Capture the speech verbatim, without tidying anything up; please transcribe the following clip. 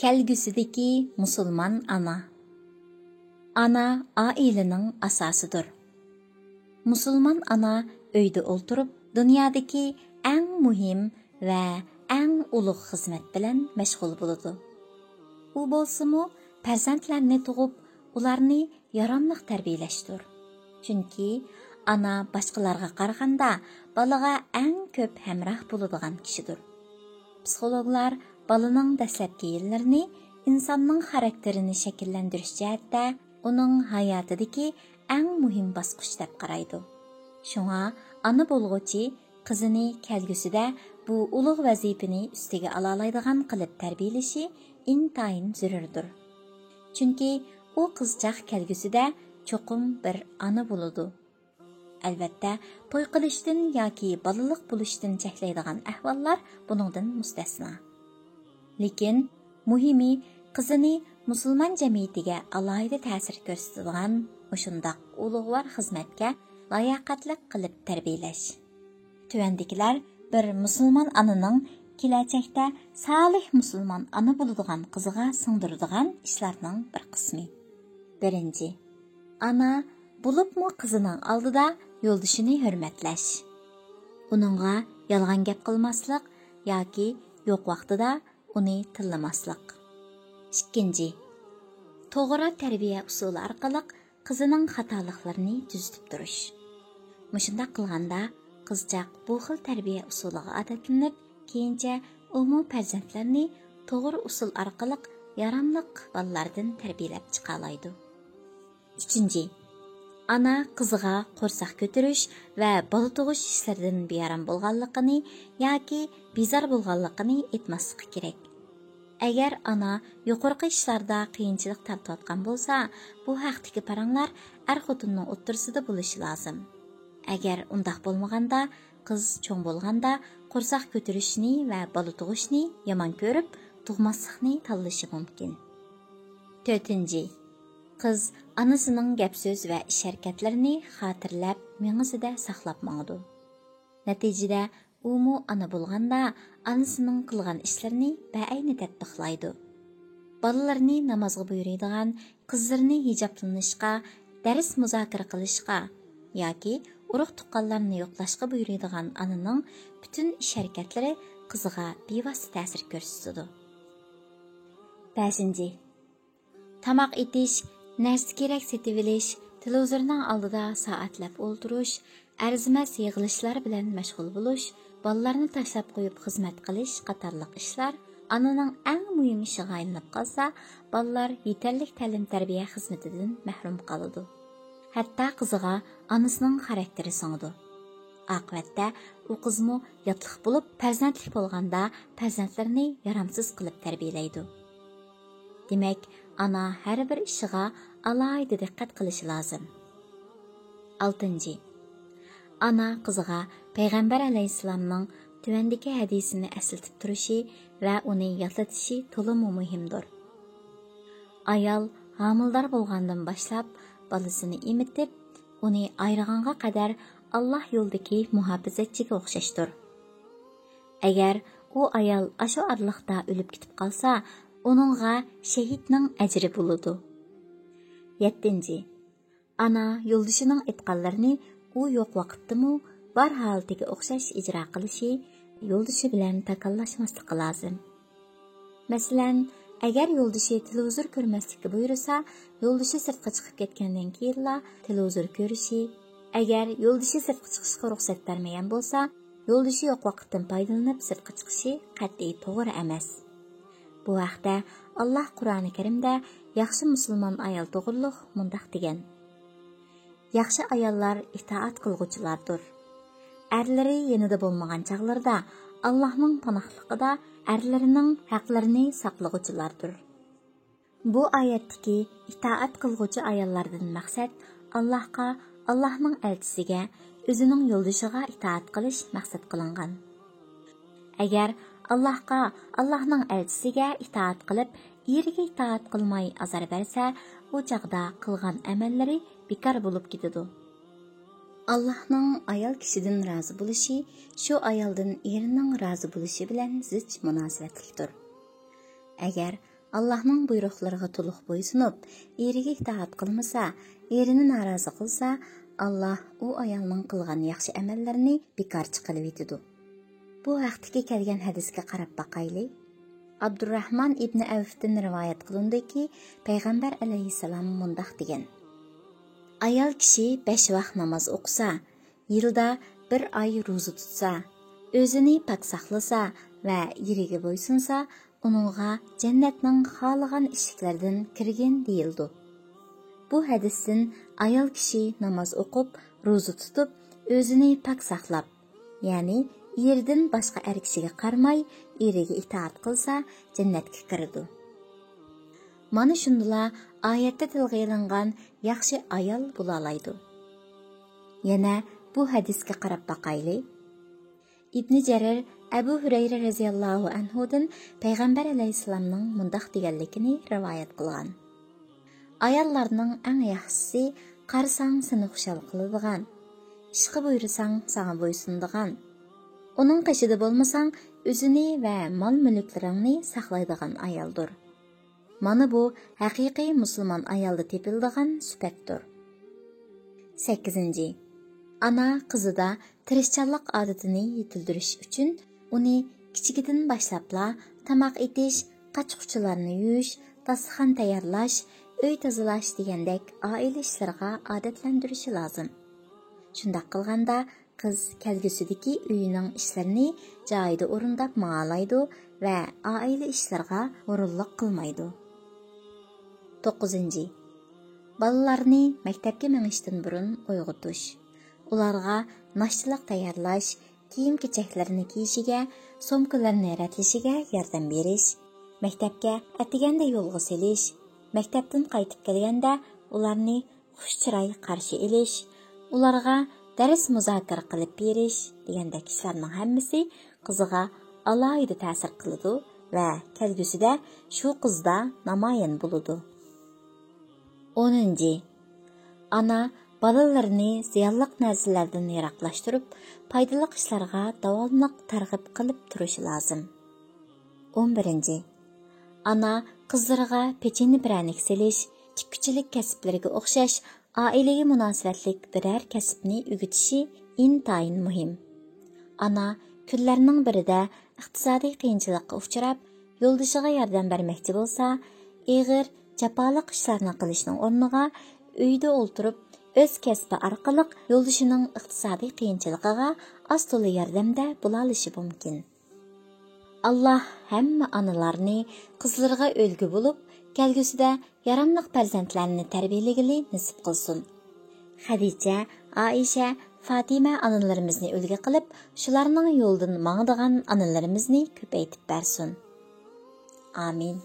كەلگۈسىدىكى مۇسۇلمان ئانا. ئانا ئائىلىنىڭ ئاساسىدۇر. مۇسۇلمان ئانا ئۆيدە ئولتۇرۇپ، دۇنيادىكى ئەڭ مۇھىم ۋە ئەڭ ئۇلۇغ خىزمەت بىلەن مەشغۇل بولىدۇ. ئۇ بولسىمۇ پەرزەنتلەرنى تۇغۇپ، ئۇلارنى ياراملىق تەربىيەلەشتۇر. چۈنكى ئانا باشقىلارغا قارىغاندا بالىغا ئەڭ كۆپ ھەمراھ بولىدىغان كىشىدۇر. پسىخولوگلار بالىنىڭ دەسلەپكى يىللىرىنى ئىنساننىڭ خاراكتېرىنى شەكىللەندۈرۈش جەھەتتە ئۇنىڭ ھاياتىدىكى ئەڭ مۇھىم باسقۇچ دەپ قارايدۇ. شۇڭا ئانا بولغۇچى قىزىنى كەلگۈسىدە بۇ ئۇلۇغ ۋەزىپىنى ئۈستىگە ئالالايدىغان قىلىپ تەربىيەلىشى ئىنتايىن زۆرۈردۇر. چۈنكى ئۇ قىزچاق كەلگۈسىدە چوقۇم بىر ئانا بولىدۇ. ئەلۋەتتە، توي قىلىشتىن ياكى بالىلىق بولۇشتىن چەكلەيدىغان ئەھۋاللار بۇنىڭدىن مۇستەسنا. لېكىن مۇھىمى، قىزىنى مۇسۇلمان جەمئىيىتىگە ئالاھىدە تەسىر كۆرسىتىدىغان مۇشۇنداق ئۇلۇغۋار خىزمەتكە لاياقەتلىك قىلىپ تەربىيەلەش. تۆۋەندىكىلەر بىر مۇسۇلمان ئانىنىڭ كېلەچەكتە سالىھ مۇسۇلمان ئانا بولىدىغان قىزىغا سىڭدۈرىدىغان ئىشلارنىڭ بىر قىسمى. بىرىنچى، ئانا، بولۇپمۇ قىزىنىڭ ئالدىدا يولدىشىنى ھۆرمەتلەش. ئۇنىڭغا يالغان گەپ قىلماسلىق ياكى يوق ۋاقتىدا ئۇنى تىللىماسلىق. ئىككىنچى، توغرا تەربىيە ئۇسۇلى ئارقىلىق قىزىنىڭ خاتالىقلىرىنى تۈزىتىپ تۇرۇش. مۇشۇنداق قىلغاندا، قىزچاق بۇ خىل تەربىيە ئۇسۇلىغا ئادەتلىنىپ، كېيىنچە ئۇمۇ پەرزەنتلەرنى توغرا ئۇسۇل ئارقىلىق ياراملىق بالىلاردىن تەربىيەلەپ چىقالايدۇ. ئۈچىنچى، ئانا قىزىغا قورساق كۆتۈرۈش ۋە بالا تۇغۇش ھېسلىرىدىن بىئارام بولغانلىقىنى ياكى بىزار بولغانلىقىنى ئېيتماسلىقى كېرەك. ئەگەر ئانا يۇقىرىقى ئىشلاردا قىيىنچىلىق تارتىۋاتقان بولسا، بۇ ھەقتىكى پاراڭلار ئەر-خوتۇننىڭ ئوتتۇرىسىدا بولۇشى لازىم. ئەگەر ئۇنداق بولمىغاندا، قىز چوڭ بولغاندا قورساق كۆتۈرۈشنى ۋە بالا تۇغۇشنى يامان كۆرۈپ، تۇغماسلىقنى تاللىشى مۇمكىن. تۆتىنچى، قىز ئانىسىنىڭ گەپ-سۆز ۋە ئىش-ھەرىكەتلىرىنى خاتىرىلەپ، مېڭىسىدە ساقلاپ ماڭىدۇ. نەتىجىدە، ئۇمۇ ئانا بولغاندا ئانىسىنىڭ قىلغان ئىشلىرىنى بەئەينى تەتبىقلايدۇ. بالىلىرىنى نامازغا بۇيرۇيدىغان، قىزلىرىنى ھىجابلىنىشقا، دەرس مۇزاكىرە قىلىشقا ياكى ئۇرۇق-تۇغقانلارنى يوقلاشقا بۇيرۇيدىغان ئانىنىڭ پۈتۈن ئىش-ھەرىكەتلىرى قىزىغا بىۋاسىتە تەسىر كۆرسىتىدۇ. بەشىنچى، تاماق ئېتىش، نەرسە-كېرەك سېتىۋېلىش، تېلېۋىزورنىڭ ئالدىدا سائەتلەپ ئولتۇرۇش، ئەرزىمەس يىغىلىشلار بىلەن مەشغۇل بولۇش، بالىلارنى تاشلاپ قويۇپ خىزمەت قىلىش قاتارلىق ئىشلار ئانىنىڭ ئەڭ مۇھىم ئىشىغا ئايلىنىپ قالسا، بالىلار يېتەرلىك تەلىم-تەربىيە خىزمىتىدىن مەھرۇم قالىدۇ. ھەتتا قىزىغا ئانىسىنىڭ خاراكتېرى سىڭىدۇ. ئاقىۋەتتە ئۇ قىزمۇ ياتلىق بولۇپ، پەرزەنتلىك بولغاندا پەرزەنتلىرىنى يارامسىز قىلىپ تەربىيەلەيدۇ. دېمەك، ئانا ھەر بىر ئىشىغا ئالاھىدە دىققەت قىلىشى لازىم. ئالتىنچى، ئانا قىزىغا پەيغەمبەر ئەلەيھىسسالامنىڭ تۆۋەندىكى ھەدىسىنى ئەسلىتىپ تۇرۇشى ۋە ئۇنى يادلىتىشى تولىمۇ مۇھىمدۇر. ئايال ھامىلىدار بولغاندىن باشلاپ بالىسىنى ئېمىتىپ، ئۇنى ئايرىغانغا قەدەر ئاللاھ يولىدىكى مۇھاپىزەتچىگە ئوخشاشتۇر. ئەگەر ئۇ ئايال ئاشۇ ئارىلىقتا ئۆلۈپ كېتىپ قالسا، ئۇنىڭغا شېھىتنىڭ ئەجرى بولىدۇ. يەتتىنچى، ئانا يولدىشىنىڭ ئېيتقانلىرىنى ئۇ يوق ۋاقىتتىمۇ بار ھالىتىگە ئوخشاش ئىجرا قىلىشى، يولدىشى بىلەن تاكاللاشماسلىقى لازىم. مەسىلەن، ئەگەر يولدىشى تېلېۋىزور كۆرمەسلىككە بۇيرۇسا، يولدىشى سىرتقا چىقىپ كەتكەندىن كېيىنلا تېلېۋىزور كۆرۈشى، ئەگەر يولدىشى سىرتقا چىقىشقا رۇخسەت بەرمىگەن بولسا، يولدىشى يوق ۋاقىتتىن پايدىلىنىپ سىرتقا چىقىشى قەتئىي توغرا ئەمەس. بۇ ھەقتە ئاللاھ قۇرئانى كەرىمدە ياخشى مۇسۇلمان ئايال توغرۇلۇق مۇنداق دېگەن: ياخشى ئاياللار ئىتائەت قىلغۇچىلاردۇر. ئەرلىرى يېنىدا بولمىغان چاغلىرىدا ئاللاھنىڭ پاناھلىقىدا ئەرلىرىنىڭ ھەقلىرىنى ساقلىغۇچىلاردۇر. بۇ ئايەتتىكى ئىتائەت قىلغۇچى ئاياللاردىن مەقسەت ئاللاھقا، ئاللاھنىڭ ئەلچىسىگە، ئۆزىنىڭ يولدىشىغا ئىتائەت قىلىش مەقسەت قىلىنغان. ئەگەر ئاللاھقا، ئاللاھنىڭ ئەلچىسىگە ئىتائەت قىلىپ، ئېرىگە ئىتائەت قىلماي ئازار بەرسە، ئۇ چاغدا قىلغان ئەمەللىرى بىكار بولۇپ كېتىدۇ. ئاللاھنىڭ ئايال كىشىدىن رازى بولۇشى شۇ ئايالدىن ئېرىنىڭ رازى بولۇشى بىلەن زىچ مۇناسىۋەتلىكتۇر. ئەگەر ئاللاھنىڭ بۇيرۇقلىرىغا تولۇق بويسۇنۇپ، ئېرىگە ئىتائەت قىلمىسا، ئېرىنى نارازى قىلسا، ئاللاھ ئۇ ئايالنىڭ قىلغان ياخشى ئەمەللىرىنى بىكارچە قىلىۋېتىدۇ. بۇ ھەقتىكى كەلگەن ھەدىسكە قاراپ باقايلى. ئابدۇرراھمان ئىبنى ئەۋفتىن رىۋايەت قىلىندىكى، پەيغەمبەر ئەلەيھىسسالام مۇنداق دېگەن: ئايال كىشى بەش ۋاق ناماز ئوقۇسا، يىلدا بىر ئاي روزا تۇتسا، ئۆزىنى پاك ساقلىسا ۋە ئېرىگە بويسۇنسا، ئۇنىڭغا جەننەتنىڭ خالىغان ئىشىكلىرىدىن كىرگىن دېيىلىدۇ. بۇ ھەدىستىن ئايال كىشى ناماز ئوقۇپ، روزا تۇتۇپ، ئۆزىنى پاك ساقلاپ، يەنى ئېرىدىن باشقا ئەر كىشىگە قارىماي، ئېرىگە ئىتائەت قىلسا، جەننەتكە كىرىدۇ. مانا شۇندىلا ئايەتتە تىلغا ئېلىنغان ياخشى ئايال بولالايدۇ. يەنە بۇ ھەدىسكە قاراپ باقايلى. ئىبنى جەرىر ئەبۇ ھۈرەيرە رەزىياللاھۇ ئەنھۇدىن پەيغەمبەر ئەلەيھىسسالامنىڭ مۇنداق دېگەنلىكىنى رىۋايەت قىلغان: ئاياللارنىڭ ئەڭ ياخشىسى، قارىساڭ سېنى خۇشال قىلىدىغان، ئىشقا بۇيرۇساڭ ساڭا بويسۇنىدىغان، ئۇنىڭ قېشىدا بولمىساڭ، ئۆزىنى ۋە مال-مۈلۈكلىرىڭنى ساقلايدىغان ئايالدۇر. مانا بۇ ھەقىقىي مۇسۇلمان ئايالدا تېپىلىدىغان سۈپەتتۇر. سەككىزىنچى، ئانا قىزىدا تىرىشچانلىق ئادىتىنى يېتىلدۈرۈش ئۈچۈن ئۇنى كىچىكىدىن باشلاپلا تاماق ئېتىش، قاچا-قۇچىلارنى يۇيۇش، داستىخان تەييارلاش، ئۆي تازىلاش دېگەندەك ئائىلە ئىشلىرىغا ئادەتلەندۈرۈشى لازىم. شۇنداق قىلغاندا، قىز كەلگۈسىدىكى ئۆيىنىڭ ئىشلىرىنى جايىدا ئورۇنداپ ماڭالايدۇ ۋە ئائىلە ئىشلىرىغا ھۇرۇنلۇق قىلمايدۇ. توققۇزىنچى، بالىلارنى مەكتەپكە مېڭىشتىن بۇرۇن ئويغىتىش، ئۇلارغا ناشتىلىق تەييارلاش، كىيىم-كېچەكلىرىنى كىيىشىگە، سومكىلىرىنى رەتلىشىگە ياردەم بېرىش، مەكتەپكە ئەتىگەندە يولغا سېلىش، مەكتەپتىن قايتىپ كەلگەندە ئۇلارنى خۇش چىراي قارشى ئېلىش، ئۇلارغا دەرس مۇزاكىرە قىلىپ بېرىش دېگەندەك ئىشلارنىڭ ھەممىسى قىزىغا ئالاھىدە تەسىر قىلىدۇ ۋە كەلگۈسىدە شۇ قىزدا نامايان بولىدۇ. ئونىنچى، ئانا بالىلىرىنى زىيانلىق نەرسىلەردىن يىراقلاشتۇرۇپ، پايدىلىق ئىشلارغا داۋاملىق تەرغىب قىلىپ تۇرۇشى لازىم. ئون بىرىنچى، ئانا قىزلىرىغا پېچىنە پىرەنىك سېلىش، تىككۈچىلىك كەسىپلىرىگە ئوخشاش ئائىلىگە مۇناسىۋەتلىك بىرەر كەسىپنى ئۆگىتىشى ئىنتايىن مۇھىم. ئانا كۈنلەرنىڭ بىرىدە ئىقتىسادىي قىيىنچىلىققا ئۇچراپ، يولدىشىغا ياردەم بەرمەكچى بولسا، ئېغىر، جاپالىق ئىشلارنى قىلىشنىڭ ئورنىغا ئۆيدە ئولتۇرۇپ، ئۆز كەسپى ئارقىلىق يولدىشىنىڭ ئىقتىسادىي قىيىنچىلىقىغا ئاز-تولا ياردەمدە بولالىشى مۇمكىن. ئاللاھ ھەممە ئانىلارنى قىزلىرىغا ئۈلگە بولۇپ، كەلگۈسىدە ياراملىق پەرزەنتلەرنى تەربىيەلىگىلى نېسىپ قىلسۇن. خەدىچە، ئائىشە، فاتىمە ئانىلىرىمىزنى ئۈلگە قىلىپ، شۇلارنىڭ يولىدىن ماڭىدىغان ئانىلىرىمىزنى كۆپەيتىپ بەرسۇن. ئامىن.